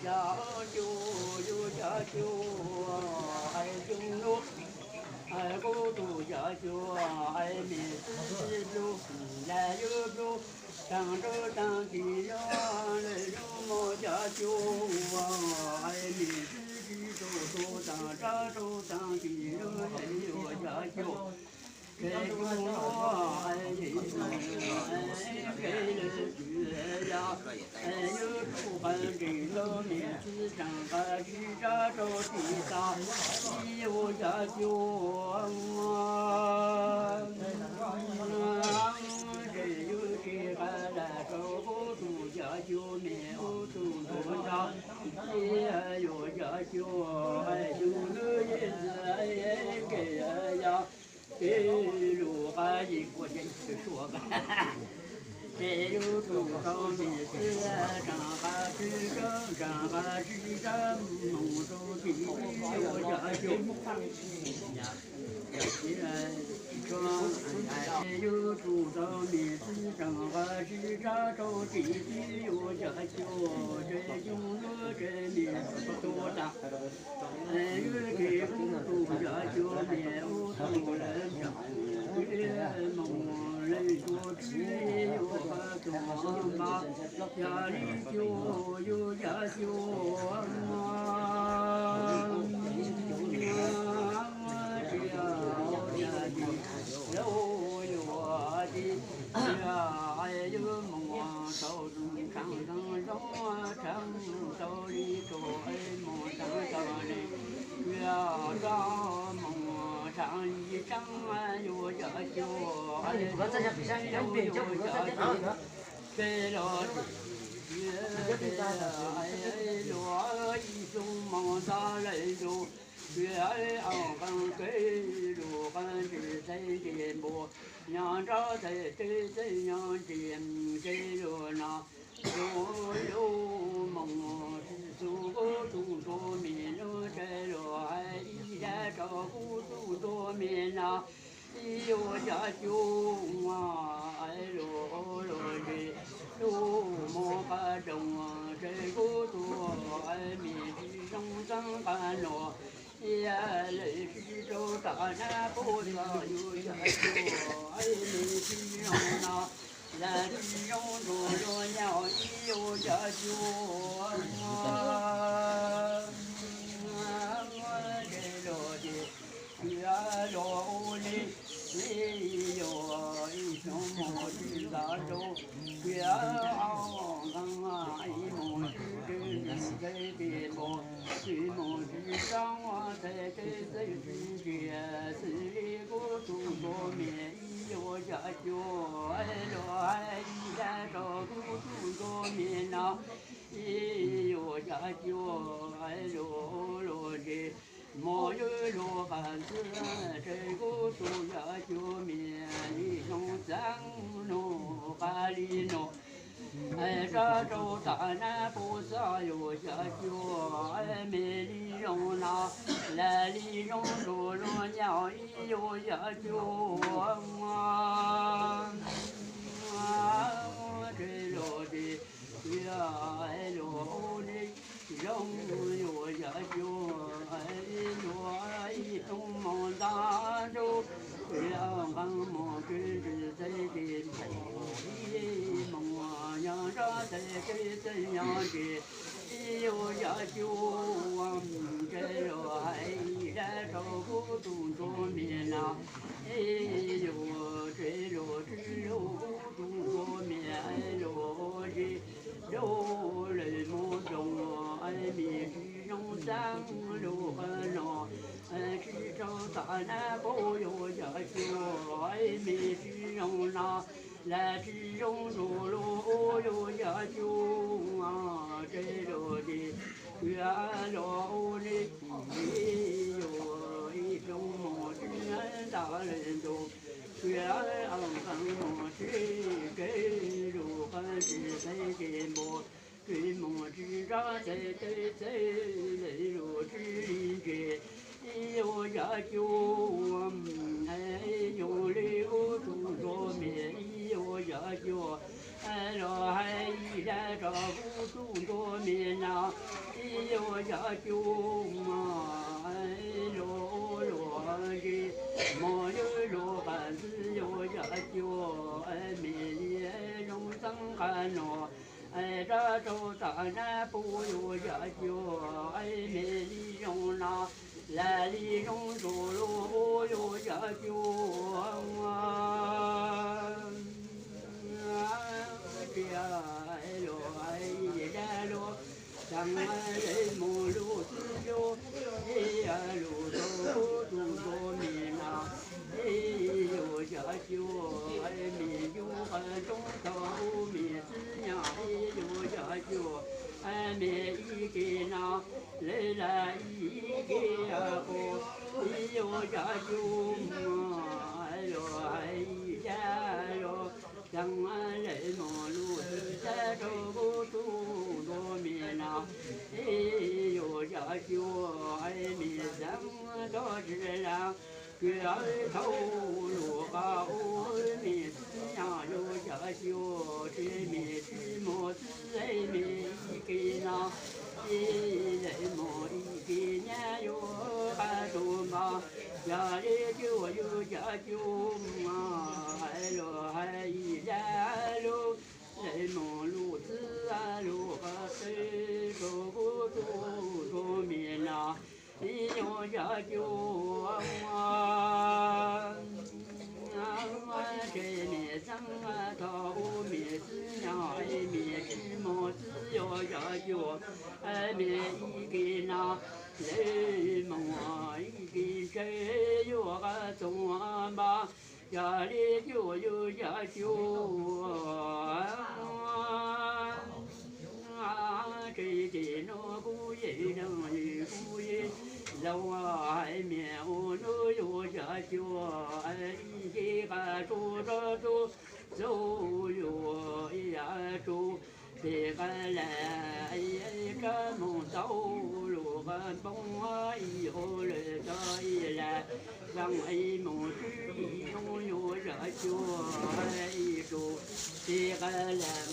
Yog cuab, yus yog cuab, hais cuab lub, hais kuv tus yog cuab, hais me tub lub, lawv yus lub, taag rau taag kis lub, lawv lub mos yog cuab, hais me tub tsis tau tau taag rau tau taag kis lub, lawv yus yog cuab. Ces yus lub, ces lawv yus yog, yus tub qab nres lub me txwv tsaam qab tsis tsa rau tsis tas, yus yog cuab. Ces yus tsis qab lawm rau kuv tus yog cuab me ub tug ntuag nrog, yus yog cuab, yus lub yus txwv kev yog, ces lub qab yus kuas ces tsis suav, ces yus tub rau me txwv tsaam qab tsis tsa, tsaam qab tsis tsa moog rau tim yus yog cuab. Yus tub rau me txwv tsaam qab tsis tsa rau tim yus yog cuab, ces yus lub ces me tub tag, yus ces kuv tus yog cuab me ub tug lawv tsaam, moog leej tug tsis yus qab tug npab, yog li cuab yus yog cuab. Tsis yog yus tib, yus moog tau zoo tsaam zoo zoo tsaam tau li tug, moog tsaam tau li, yus tau moog tsaam li tsaam yus yog cuab, yus yog cuab. Ces los luag ib xyoo moog tag lawm ntuj, ces au qee kev lug qee ntsis txhais ntsis npua, nyob nrab txhais teb txhais nyob ntsis, ces lug no lug lug moog tsis xu kuv tug ntuag me lug, ces lug hais ib zag rau kuv tug ntuag me no, yus yog cuab, lug lug ntsis lug moog qab doog, ces kuv tug me tsis zoo txeeb qab nuav, yog lawv tsis rau tom nab puab xav yus yog cuab, me tsis zoo no, lawv tsis zoo nrug luag nyaum yus yog cuab. Ces lug ces yus lug ua li, yus ib xyoo moog tsis ntav lug, yus au nqee ib moog tsis teb txhais teb npua, ib moog tsis txav txhais teb txhais tsis ntsia, xws li kuv tug ntuag me yus yog cuab, lug hais ib zag rau kuv tug ntuag me no, yus yog cuab, lug lug ntsis moog yus lug qab ntxwg, ces kuv tug yog cuab me ib xyoo txeeb nug qab li nuav, rau rau tom nab puab xav yus yog cuab, me li zoo no, lawv li zoo nrug luag nyaum yus yog cuab. Ces lug ces yus lug ua li zoo, yus yog cuab, lug ib xyoo moog ntav ntuj, au nqee moog tsis ntsia txhais teb npua, ib moog nyob nrab txhais teb txhais nyob ntsis, yus yog cuab, ces lug hais ib zag rau kuv tug ntuag me no, yus ces lug tsis lug kuv tug ntuag me lug ua zis, lug lawm moog zoo, me tsis zoo txeeb lug qab nuav, tsis rau tom nab puab yus yog cuab, me tsis zoo no, lawv tsis zoo nrug luag yus yog cuab, ces lug ces yus lug ua li, yus ib xyoo moog tsis ntav lawm ntuj, yus au nqee moog tsis kev lug qee ntsis txhais teb npua, tsis moog tsis ntav txhais teb txhais lawv lug tsis li ntsis, yus yog cuab, yus li kuv tug ntuag me yus yog cuab, lug hais ib zag rau kuv tub ntsuag me no, ib yuav yog cuag luag luag ntsis, mos yuav luag qas ntxwb yuav yog cuag me li zoo txeeb qas no, rab rau tom nab pub yuav yog cuag me li zoo no, lam li zoo ntsuag luag ub yuav yog cuag tsiaj luag ib dab luag, txeeb lawv mus lub txwb lub, ib lub rau kuv tub ntsuag me no, ib yuav yog cuag me yug qas roob tog ub me txwb nyog ib yuav yog cuag me ib ke no, lawv lam ib ke qus, ib yuav yog cuag luag ib dab luag, txeeb lawv mus lub txwb rau kuv tub ntsuag me no, ib yuav yog cuag me txeeb tog tsis lam, kws thauj luag qas ub me txwb nyog yuav yog cuag tsis me tsis mus txwb me ib ke no, ib lawv mus ib ke nyab yuav qas tus npog, yog li cuag yuav yog cuag luag ib dab luag, lawv mus lub txwb lub qas teb rau kuv tub ntsuag me no, ib yuav yog cuag tsis me txeeb tog ub me txwb nyog me tsis mus txwb yuav yog cuag me ib ke no, lawv mus ib ke ntshe yuav qas tus npog, yog li cuag yuav yog cuag tsis ces no kuv yeej neeg kuv yeej laus, hais me ua no yuav yog cuag ib ce qas tsuj rau tsuj txuj yuav ib yam tsuj, ces qas lam rab mus tau lub qas npoo ib ua lawm tau ib lam, txeeb ib mus tswb ib zoo yuav yog cuag ib tsuj, ces qas lam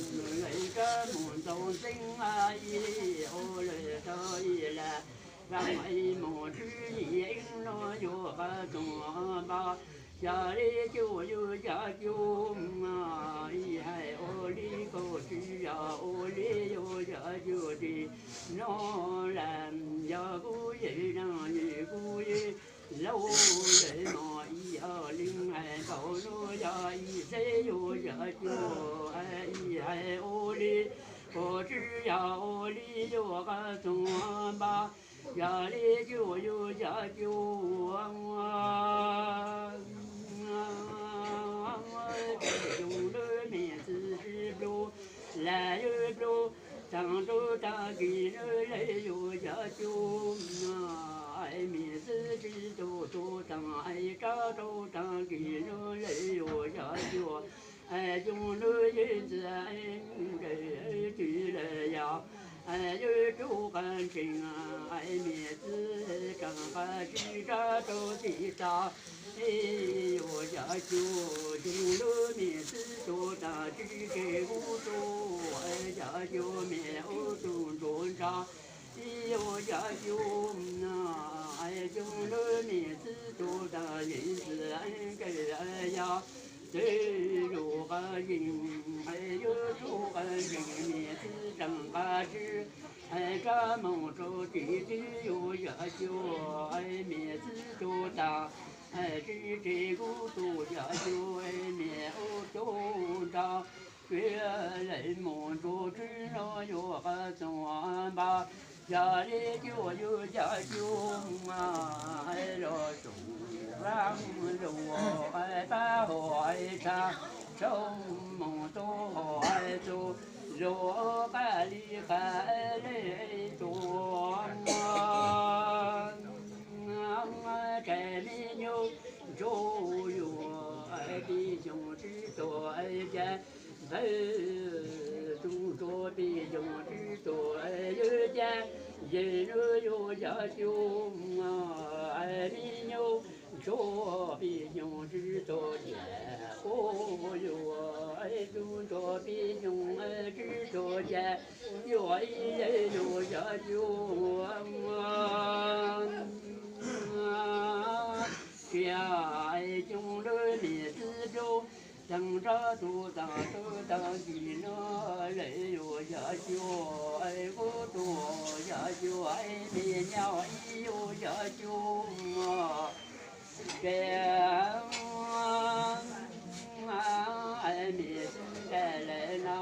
rab mus ntxoo ntxeeb ib ua lawm tau ib lam, txeeb ib mus tswb ib no yuav qas tus npog, yog li cuag yuav yog cuag ib hais ua li kaum tswv yog ua li yuav yog cuag tsis no lam, yog kuv yeej neeg kuv yeej laus, lawv mus ib ob leeg hais npaum no yog ib txhij yuav yog cuag ib hais ua li kaum tswv yog ua li yuav qas tus npog, yog li cuag yuav yog cuag tsis zoo lub me txwb tsis plub, lam yuav plub txeeb rau tag kis no lawv yuav yog cuag me txwb tsis tu tu txeeb rab rau tag kis no lawv yuav yog cuag, zoo lub yeej txwv nkaus tsis lawm yog yuav rub qas ntseeg, me txwb tseem qas tsib rab rau tim tag, yuav yog cuag zoo lub me txwb tu tag tsib ces kuv tub yog cuag me ua tus ntsuag ntsa, yuav yog cuag zoo lub me txwb tu tag yeej txwv nkaus yog txwv lub qas yeej, yuav rub qas ntseeg me txwb tseem qas tsib rab mus rau tim teb yuav yog cuag me txwb tu tag tsib ces kuv tub yog cuag me ua tus ntsa, lawv mus ntsuag tswb no yuav qas tus npog, yog li cuag yuav yog cuag los tus vaj lus pab hais tshaj, tsaug mus tus hais tus lus qab li qab li tus tsev me nyuam ntsuag yuav pib xyoo tsib tuag cas, npawg tus ntsuag pib xyoo tsib tuag yuav cas, yawg no yuav yog cuag me nyuam ntsuag pib xyoo tsib tuag cas, kuv yuav Ib tug nrog peb xyoo tsib caug xya, yuav ib leeg yus xya caum. Tsiaj xyoo lub me xib plub, tag nrho tus tag rau tag kis no lawm yus xya caum. Kuv tus xya caum, me nyuam ib yus xya caum. Ces me xib nrad lawm no,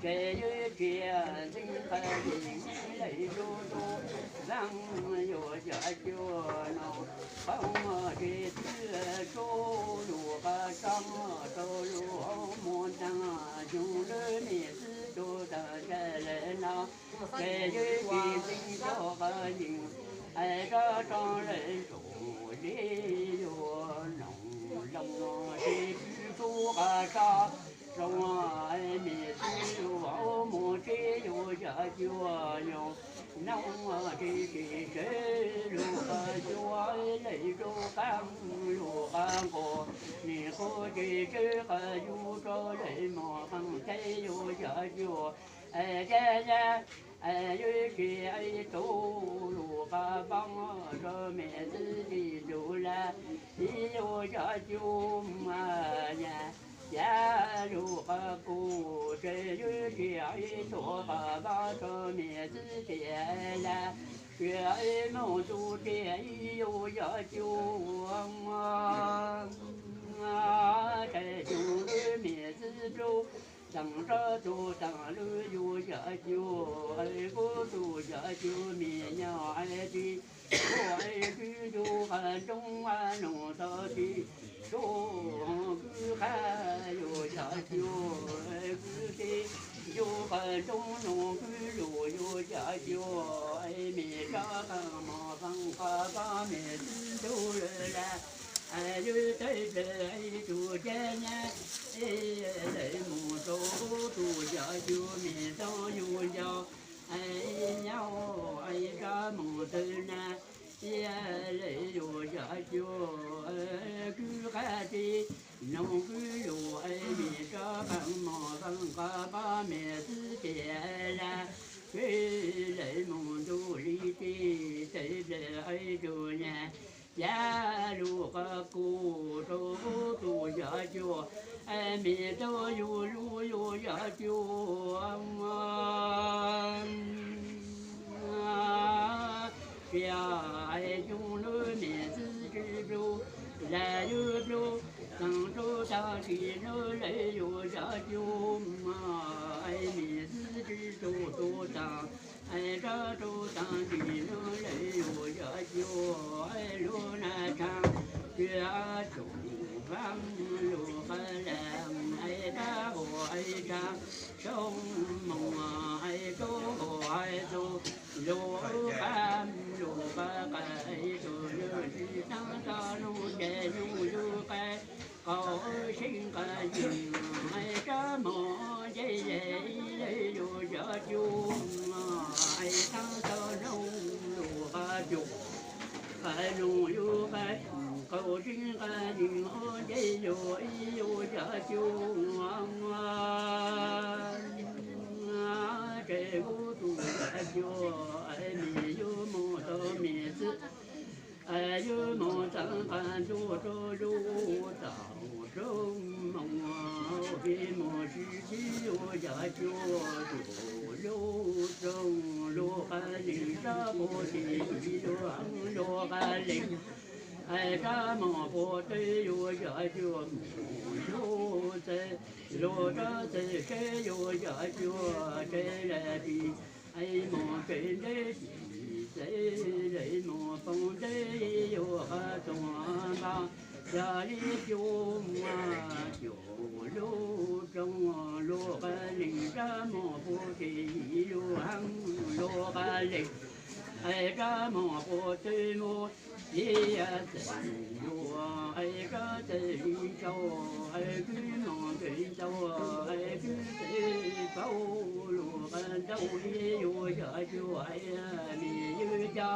ces yus tsis ntxeev qhov yeej lawm rau rau, leej yus xya caum no. Qhov muag tsis txwj tsuj lus qhov tso rau lus mus ntag, xyoo lub me xib rau tag nrad lawm no. Ces yus tsis ntxeev rau qhov yeej, es rov rau lawm zaum li yus noog loog tsis txwj tsuj qhov tso rau, me xib lus mus tsis yus xya caum yus noog tsis tsis tsev lus qhov xyuas lawm rau qab lus qhov nqus, nim qhuav tsis tsev qhov yus rau lawm mus qeej teb yus xya caum. Es yus, yus tsis txwj tsuj lus qhov pab rau me xib tsis lus lawm, ib yus xya caum. Yus, yus lus qhov kuv ces yus tsis txwj tsuj qhov pab rau me xib tias lawm, tsis mus tus tias ib yus xya caum. Ces xyoo lub me xib plub, tag nrho tus tag lub yus xya caum, kuv tus xya caum, me nyuam tsis txawj ntug qhov nroo noog tau tsis txawj, kuv qab yus xya caum, kuv tsis ntug qhov nroo noog kuv lus yus xya caum. Me rab qeej mos qeej qhov pab me xib tug lawm, yus tawm plaws tus caj nyab, lawm mus rau kuv tus xya caum, me tau yus nco, nyob rab mus tawm na, lawm yus xya caum, kuv qab tsis noog kuv lus, me rab qeej mos qeej qhov pab me xib tias lawm, lawm mus ntuj li tsis tawm plaws tus nyab, yus lus qhov kuv rau kuv tus xya caum, me tau yus lus yus xya caum. Tsiaj xyoo lub me xib tsis plub, lawm yus plub, tag rau tag kis no lawm yus xya caum. Me xib tsis txwj tsuj tag, rov rau tag kis no lawm yus xya caum. Lub nas tshaj, tsiaj tsoom vaaj lug qab leeg, rab hau tshaj, tsoom moog tsoom hau txug, lug qab lug qab qab tug lug tsi taab tog noog ces noog lug qab, qaug seeb qab yeej, rab moog nce le ib le yus xya caum, taab tog noog lug qab cuag, qab noog yus qab, qaug seeb qab yeej nce yus ib yus xya caum. Ces kuv tus xya caum, me yus moog tau me xwb, yus moog txeev qab ntuj rau lug tau tsoom moog, peb moog sib txib yus xya caum, lug tsoom lug qab leeg rab puv teg, lug heev lug qab leeg, rab moog puv teg yus xya caum, moog lug txawj, lug rab txawj seb yus xya caum, seb le pig, moog peg nteb pig xeb, le moog poob nteb yus qab txoog npaj, xya li cuaj, cuaj lug tsoom lug qab leeg rab moog puv teg, lug heev lug qab leeg, rab moog puv teg moog, peb txawj lug, rab txawj li ntsaum, kwv moog txawj ntsaum, kwv txawj paub lug qab ntsaum li yus xya caum, me yus ca,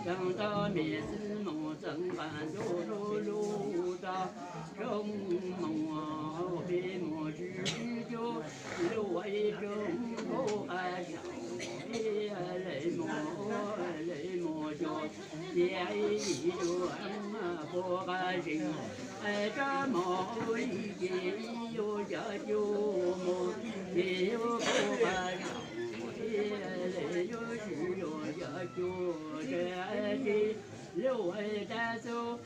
taag tog me xwb moog txeev qab ntuj rau lug tau tsoom moog, peb moog sib Ib cub lub ib cub pub qab zos, ib lej mus ua lej mus cua, cia ib yig lub pub qab zeeg, rov mus ua ib ce ib yuav cov cua mus, ces yuav pub qab zos, ib lej yuav tsis yuav cov cua, ces lub tab xub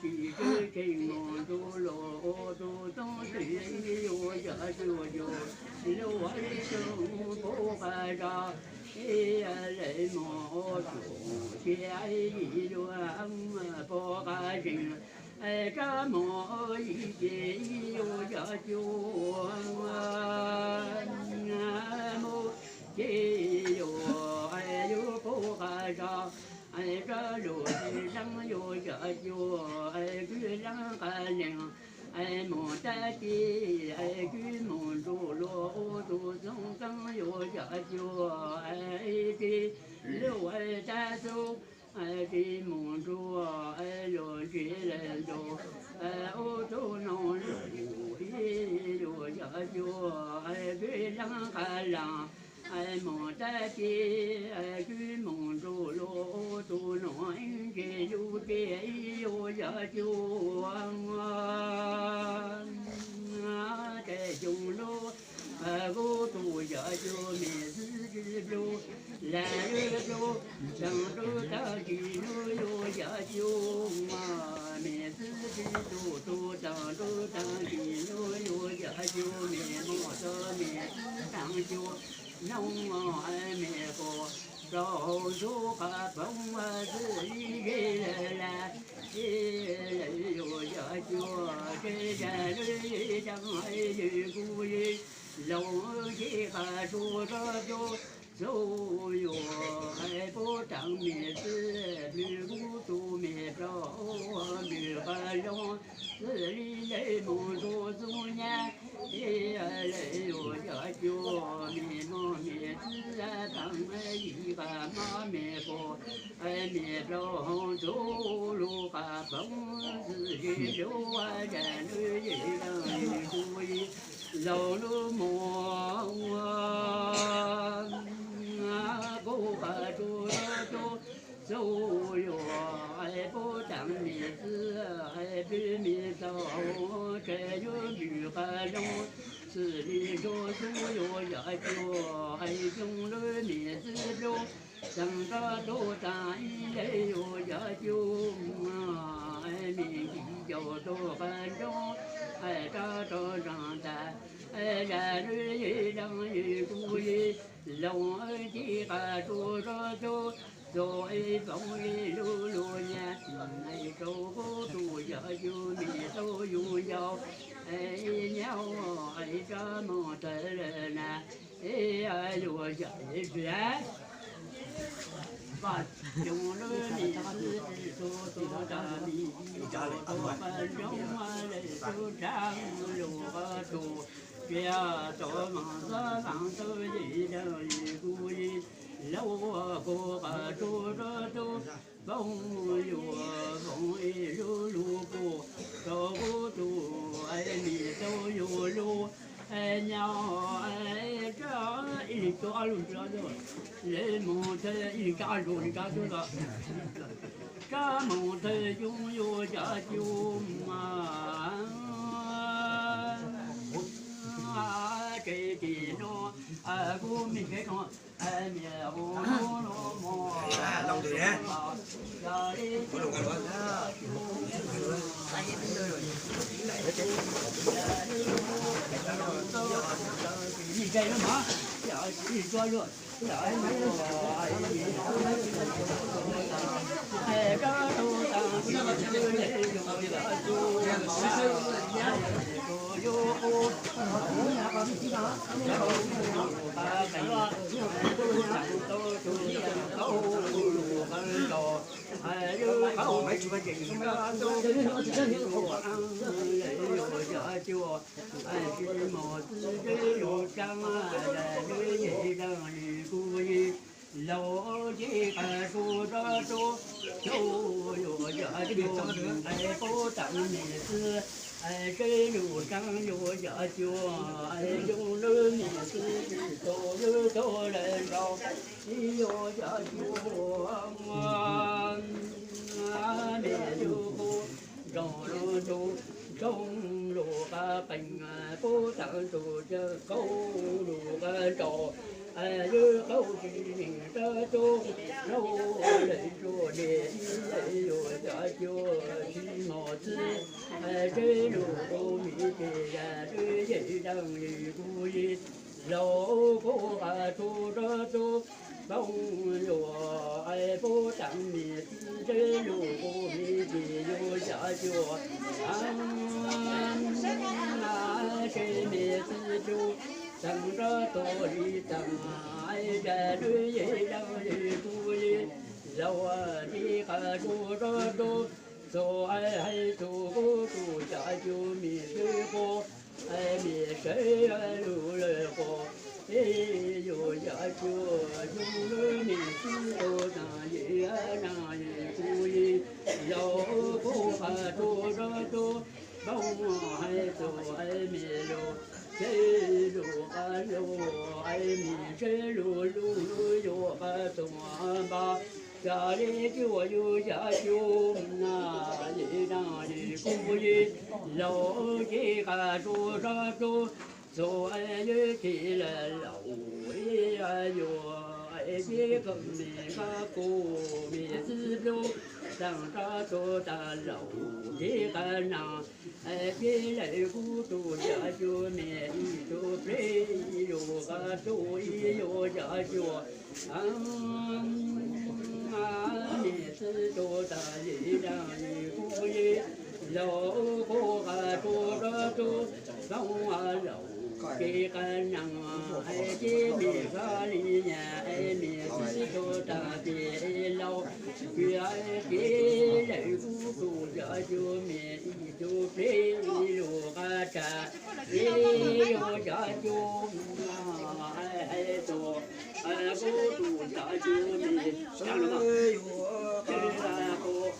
tsis tseem mus ntu los ua tus txoob twm ib yuav cov cua, lub ib cub pub qab zos, ib lej mus ua tsuas, cia ib yig lub pub qab zeeg, rov mus ua ib ce ib yuav cov cua mus, ces yuav yuav pub qab zos, rov lug leej yuav cov cua, kwv leej qab leeg, mus tag kis kwv mus ntu los ua tus txoob txeeb yuav cov cua, tsis lub tab xub tsis mus ntu los ntsis lawm ntu, ua tus noog lug ib yuav cov cua, kwv leej qab leeg, mus tag kis kwv mus ntu los ua tus noog ib ntsis lub tiaj ib yuav cov cua tes xyoo lub, kuv tus cov cua me xwb tsis plub, lam lub plub, tseem plub tag kis lub yuav cov cua, me xwb tsis tus tus tseem plub tag kis lub yuav cov cua, me muaj txoj me xwb tseem cua, noog me quas rau hauv ntug qhov poob xwb li ze lawm lawm, yuav cov cua, ces zaj lub yim deej yim kuj yim, laus ces qas tsuag rau tsuag, txuj yuav pub teev me xwb, plwv kuv tus me plaub hau, plwv qas zoo xwb li lawm mus ntu xub nyab, lawm yuav cov cua, me muaj me xwb teev yim qas mob me quas, me plaub hau txuj lub qas poob xwb li lub zaj lub yim deej yim kuj yim, laus lub mus kuv qas tsuag rau tsuag, txuj yuav pub teev me xwb, plwv me txoj hau, tseem yuav plwv qas zoo xwb li ntsuag xub yuav cov cua, xyoo lub me xwb plub, tseem rov tub tag ib lawm yuav cov cua, me nkim caum tug qas ntsoog, rov rau nrog ntag, zaj lub yim deej yim kuj yim, laus ces qas tsuag rau tsuag, txuj ib poob li lub lub nyab, rau kuv tus cov cua me tau yus ncau, nyob rov mus tawm lawm na, yuav cov ib tsiab Vaj xyoo lub me xwb tsis tu tu tag li, tus qas ntsoog lawm tus tshab lus qas tus, tsia tau mas xob leej tau yim deej yim kuj yim, laus kuv qas tsuag rau tsuag, poob yuav poob ib lub lub puag, rau kuv tus me tau yus lub, nyob rov ib leeg tso ob lub ntsis, lawv mus thawj ib leeg tso ob lub ntsis tso tuaj los, rov mus thawj xyoo yuav cov cua mas, tsev tim no kuv me kev no, niam hu lub no mus, yog li Tsis mus txwj teb yus tsaab, lawv yim leej yim kuj yim, laus ces qas tsuag rau tsuag, tsuag yuav cov cua, nqe puab teev me xwb, Seb lug saab yuav yog cuag, zoo lub niam txiv tsis tau lub tog lawm nrau, ib yuav yog cuag, me lug kuj nrog lug tug ntsoog lug qab qees, puab taag tug cawv kauj lug qab nrau, lub kauj tsis neeg rab tug laug lawm tsuag le, ib yuav yog cuag tsis mos txwv, seb lug kuj me tes yam lub yim daag yim kuj yim laug kuj qab tug rab tug poob yuav, puab taag me txwv seb lug kuj me tes yuav yog cuag, seb me txwv tug taag rab tug li taag, yam lub yim daag yim kuj yim laug, tes qab tug rab tug txug, hais txug kuj tug yog cuag me seb quas, me seb lug lawm quas, yuav yog cuag zoo lub niam txiv tug taag yim daag yim kuj yim laug kuj qab tug rab tug poob, hais txug me lug seb lug qab lug, me seb lug lug lug yuav qab tug npaj, ca le cuag yuav yog cuag na, yim daag yim kuj yim laug, tes qab tug rab tug txug, yog tes lawm laug, yuav tes kawg me kab kuj me txwv plub taag rab tug taag laug, tes qab na, tes lawm kuj tug yog cuag me ib tug pleb lug qab tug ib yuav yog cuag, me txwv tug taag yim daag yim kuj yim laug kuj qab tug rab tug poob laug, tes qab na, tes me sab li nyam, me txwv tug taag tes laug, tes lawm kuj tug yog cuag me ib tug pleb lug qab tsa, tes yuav yog cuag hais txug kuj tug yog cuag me sab lug, tes lawm kuj